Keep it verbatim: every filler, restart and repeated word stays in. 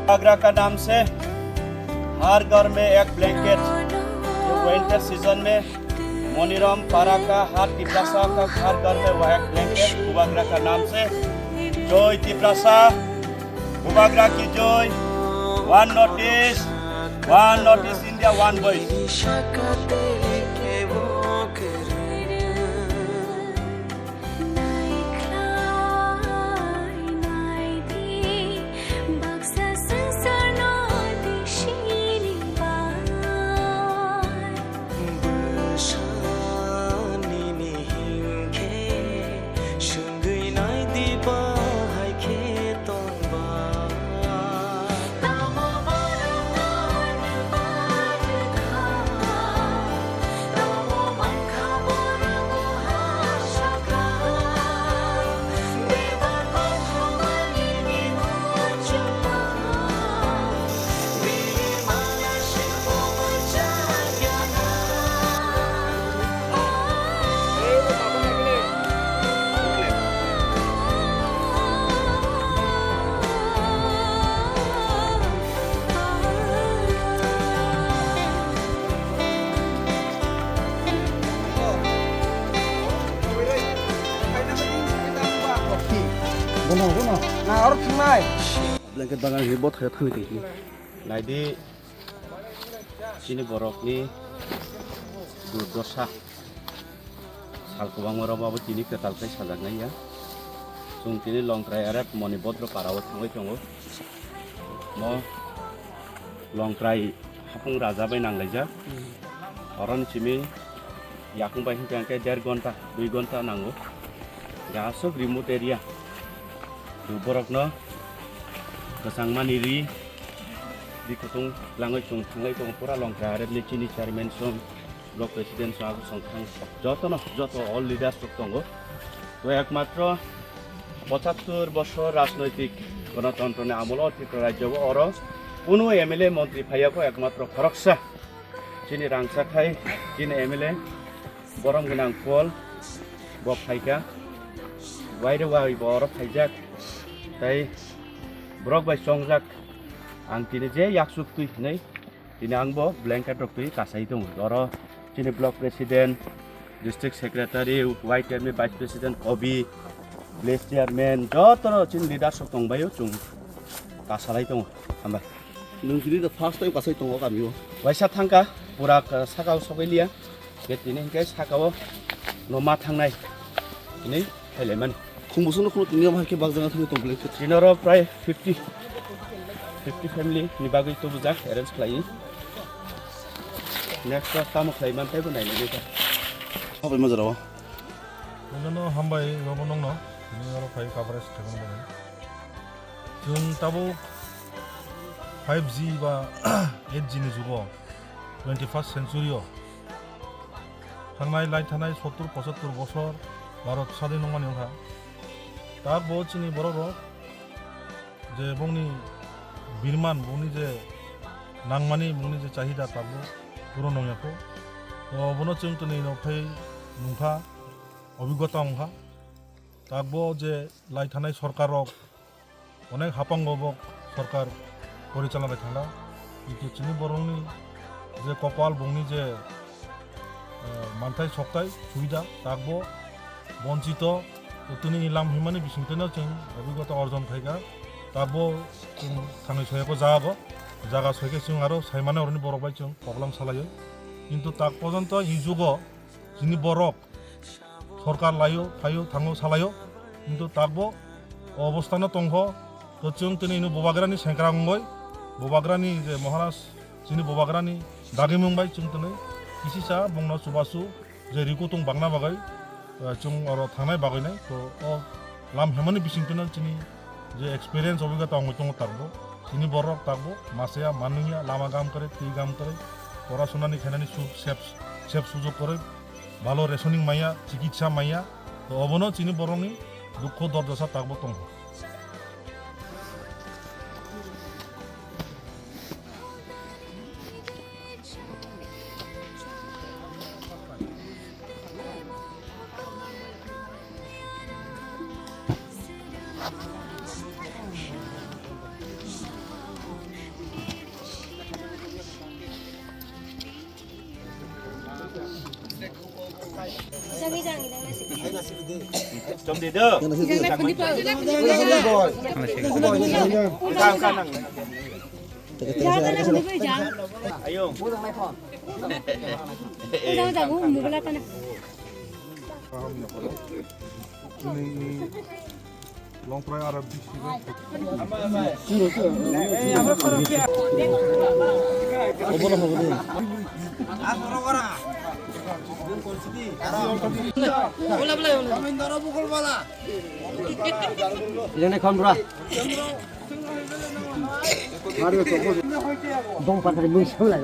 बुबाग्रा का नाम से हर घर में एक ब्लैंकेट, ये विंटर सीजन में मोनीराम पारा का हर तिपरासा का हर घर में वो एक ब्लैंकेट बुबाग्रा का नाम से। जय तिपरासा, बुबाग्रा की जय। One North East, One North East India, One Voice। Bono, bono. Na, aro thangnai. Blanket bagan hi bo thayo thangwi tongsi. Naidi, chini borokni durdosa. Sal kwbangma rok abo tini kwtal khe sajaknai ya. Chwng tini Longtrai R F Moni Bodro para o thangwi tongo. Mo Longtrai hapung raja bai nanglaijak. Oroni simi yakung bai hwnkhe hwnkhe der gonta, dui gonta nango. Aswk remote area. Borokno kwchangmani ri, ri kutung langwi chwng thanglai tongo pura Longtrai R F ni chini chairman song, block president song, agusong thang jotono, joto all leaders rok tongo. To ekmatro pochattor bosor rajnoitik gonotontro ni amolo Tripura rajyo o oro kunu M L A montri phaiya ko ekmatro khoroksa. Chini rangchakhai, chini M L A, borom gwnang Paul, bo phaikha, waire wai bo oro phaijak, tei borok bai chongjak, ang tini je yaksuk twi hinwi, tini ang bo blanket rok twi kasai tongo. Oro chini block president, district secretary, Y T M ni vice president, Kobi, village chairman, joto no chini leaders rok tongbaio, chwng kasalai tongo. Hambai. Nwng tini the first time kasai tongo kami o. Waisa thangka, pura, uh, saka o sogwi liya. Ke tini hingke saka o no ma thangnai. Tini khailai mani. Khumbusu no khunu tini o hai khe bakjana thangwi tong blanket. Tini oro prai fifty, fifty family ni bagwi tubujak arrange khlai. Next class tamo khlai man taibo nai nai ta. Habai majra o. Nungno hambai robo nongno. Tini oro phai coverage thangwi mani. Chwng tabuk five G ba eight G ni jugo, twenty-first century o thangnai lai thanai sottur pochattor bosor Bharat sadin wngmani wngkha. Tak bo chini borok rok je bongni birman, bongni je nangmani, bongni je chahida tak bo puro nongya kho. To bono chwng tini no phai nungkha, obigota wngkha. Tak bo je lai thanai sorkar rok onek hapango bo sorkar porichalna bai thangla. Kintu chini borokni je kopal bongni je, eh, manthai soktai subida tak bo bonchito, to tini lam himani bisingtwino chwng obigota orjon khaikha. Tak bo chwng thangwi soyako jaga bo, jaga soikhe chwng aro saimano oroni borok bai chwng koklam salaio. Kintu tak pojonto i jugo chini borok sorkar laio, phaio, thango, salaio, kintu takbo o obostano tongkho. To chwng tini ino bubagrani sengkrak wngoi, bubagrani je Maharaj, chini bubagrani dagimung bai chwng tini kisisa bongno chubachu je rikutung bangna bagwi, eh, chwng oro thangnai bagwi nai. To o lam hemani bising tino chini je experience obigota wngwi tongo takbo. Chini borok takbo masaya manungya lama gam kwrwi, twi gam kwrwi, porasonani khainani su-, sep, sep sujok kwrwi, bhalo rationing maya, chikitsa maya, to obono chini borokni dukho dordasa takbo tongo. Chom di do. Ujang nai khandi pa. Ujang, ujang nang. Ayo. Ujang, ujang, um, mubla kana. Longtrai R R B C. Ijang nai khon bura. Dong pathar mung sung lai.